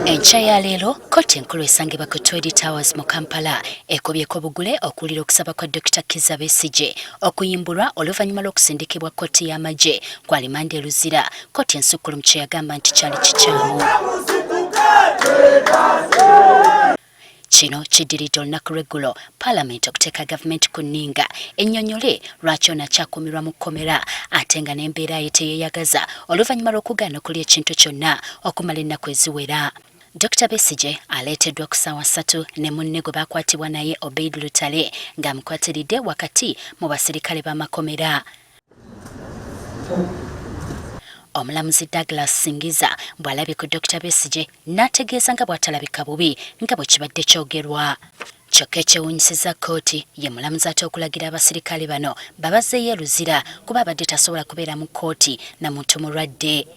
Enkya ya leero kkooti enkulu esangibwa ku Twed Towers mu Kampala ekubyeko bugule okuwulira okusaba kwa Dokita Kizza Besigye okuyimbulwa oluvannyuma lw'okusindikibwa kkooti y'amagye ku alimanda e Luzira, kkooti ensukkulumu kye yagamba nti kyali kikyamu. Kino kiddiridde olunaku lw'eggulo Palamenti okuteeka gavumenti ku nninga ennyonnyole lwaki ono akyakuumirwa mu kkomera ate nga n'embeera ye teyeeyagaza oluvannyuma lw'okugaana okulya ekintu kyonna okumala ennaku eziwera. Dokita Besigye aleeteddwa ku ssaawa ssatu ne munne gwe baakwatibwa naye Obeid Lutale ng'amukwatiridde wakati mu basirikale b'amakomera. Omulamuzi Douglas Singiza bw'alabye ku Dokita Besigye n'ategeeza nga bw'atalabika bubi nga bwe kibadde kyogerwa. Kyokka ekyewuunyisizza kkooti ye mulamuzi ate okulagira abasirikale bano babazzeeyo e Luzira kuba abadde tasobola kubeera mu kkooti na muntu mulwadde.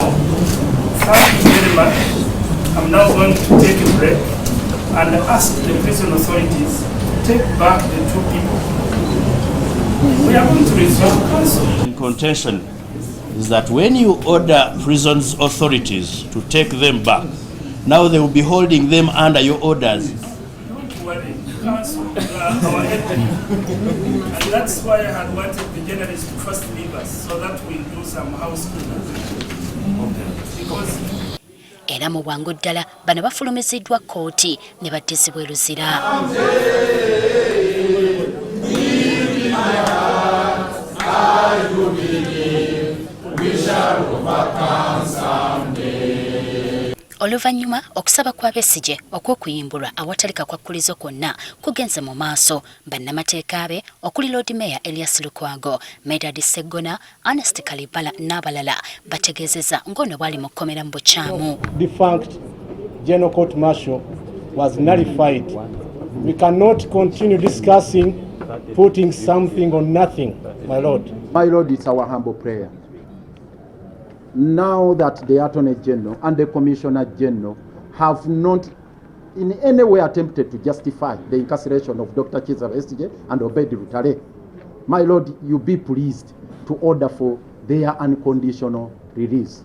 Thank you very much. I'm now going to take a break and ask the prison authorities to take back the two people. We are going to resume counsel. In contention is that when you order prisons authorities to take them back, now they will be holding them under your orders. Don't worry, counsel, you are our enemy. And that's why I had wanted the journalists to first leave us so that we do some house cleaning. Because Era mu bwangu ddala bano bafulumiziddwa kkooti ne baddizibwa e Luzira. Oluvannyuma okusaba kwa Besigye okw'okuyimbulwa awatali kakwakkulizo kwonna kugenze mu maaso, bannamateeka be okuli Loodi Meeya Elias Lukwago, Medard Sseggona, Ernest Kalibala n'abalala bategeezezza ng'ono bw'ali mu kkomera mu bukyamu. Defunct General Court Martial was nullified. We cannot continue discussing putting something on nothing, my lord. My lord, it's our humble prayer. Now that the Attorney General and the Commissioner General have not in any way attempted to justify the incarceration of Dr. Kizza Besigye and Obeid Lutale, my lord, you be pleased to order for their unconditional release.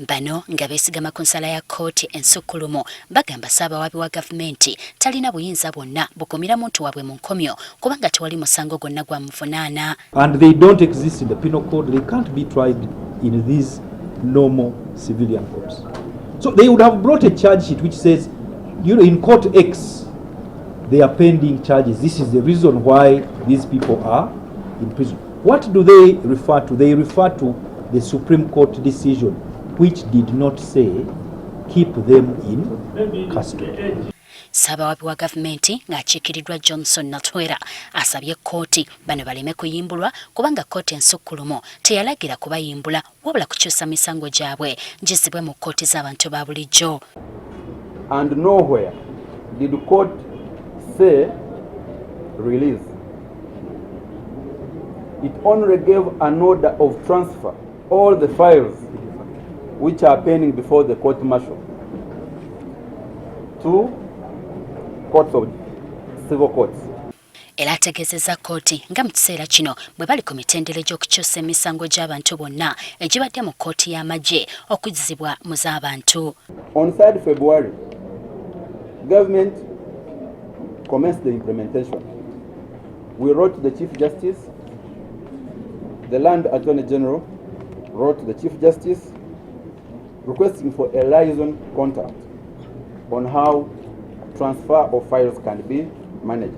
Bano nga beesigama ku nsala ya kkooti ensukkulumu bagamba ssaabawaabi wa gavumenti talina buyinza bwonna bukumira muntu waabwe mu nkomyo kubanga tewali musango gwonna gwamuvunaana. And they don't exist in the penal code, they can't be tried in these normal civilian courts. So they would have brought a charge sheet which says, in court X, they are pending charges. This is the reason why these people are in prison. What do they refer to? They refer to the Supreme Court decision, which did not say keep them in custody. Ssaabawaabi wa gavumenti ng'akiikiriddwa Johnson Natwera asabye kkooti bano baleme kuyimbulwa kubanga kkooti ensukkulumu teyalagira kubayimbula wabula kukyusa misango gyabwe gizibwe mu kkooti z'abantu ba bulijjo. And nowhere did court say release. It only gave an order of transfer all the files which are pending before the court martial to courts of civil courts. Era ategeezezza kkooti nga mu kiseera kino bwe bali ku mitendera egy'okukyusa emisango gy'abantu bonna egibadde mu kkooti y'amagye okuzzibwa mu z'abantu. On 3rd February, government commenced the implementation. We wrote to the Chief Justice, the Land Attorney General wrote to the Chief Justice requesting for a liaison contact on how transfer of files can be managed.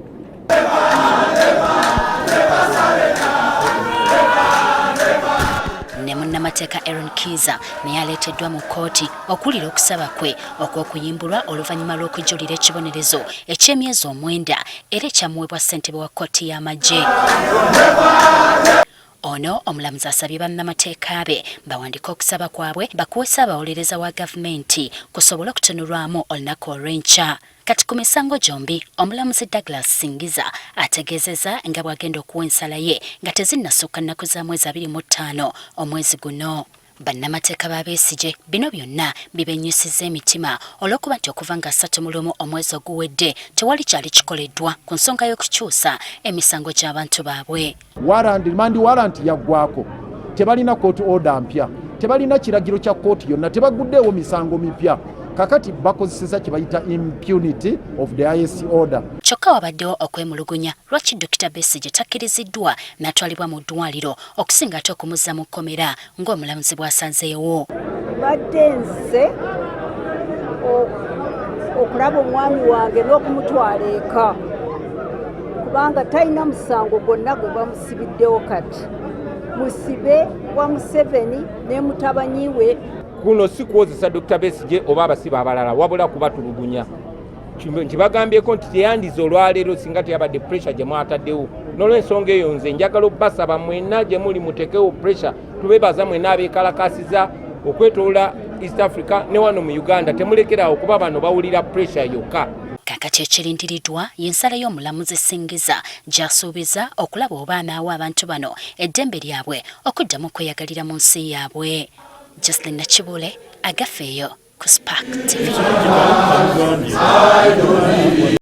Ne munnamateeka Aaron Kiiza naye aleeteddwa mu kkooti okuwulira okusaba kwe okw'okuyimbulwa oluvannyuma lw'okujulira ekibonerezo eky'emyezi 9 era ekyamuweebwa ssentebe wa kkooti y'amagye. Ono omulamuzi asabye bannamateeka be bawandiike okusaba kwabwe bakuwe ssaabawolereza wa gavumenti kusobole okutunulwamu olunaku olw'enkya. Kati ku misango gyombi, omulamuzi Douglas Singiza ategeezezza nga bw'agenda okuwa ensala ye nga tezinnasukka nnaku za mwezi 25 omwezi guno. Bannamateeka ba Besigye bino byonna bibennyusizza emitima olw'okuba nti okuva nga 31 omwezi oguwedde tewali kyali kikoleddwa ku nsonga y'okukyusa emisango gy'abantu baabwe. Warrant, remand warrant yaggwako, tebalina court order mpya. Tebalina kiragiro kya kkooti yonna, tebaguddeewo misango mipya. Kakati bakozeseza kye bayita impunity of the highest order. Kyokka wabaddewo okwemulugunya lwaki Dokita Besigye takkiriziddwa n'atwalibwa mu ddwaaliro okusinga ate okumuzza mu kkomera ng'omulamuzi bw'asanzeewo. Mbadde nze okulaba omwami wange n'okumutwala eka kubanga talina musango gwonna gwe bamusibiddewo. Kati musibe wa Museveni ne mutabanyi we. Kuno si kwozesa Dr Besigye oba abasibe abalala, wabula kubatulugunya. Nkibagambyeko nti teyandize olwaleero singa teyabadde pressure gye mwataddewo. N'olwensonga eyo, nze njagala obbasaba mwenna gye muli mutekewo pressure. Tubebaza mwenna abeekalakasiza okwetoola East Africa ne wano mu Uganda. Temulekerawo kuba bano bawulira pressure yokka. Kaakati ekirindiriddwa y'ensala y'omulamuzi Singiza gy'asuubiza okulaba oba anaawa abantu bano eddembe lyabwe okuddamu okweyagalira mu nsi yaabwe. Jocelyn Nakibule, Agafeeyo ku Spark TV.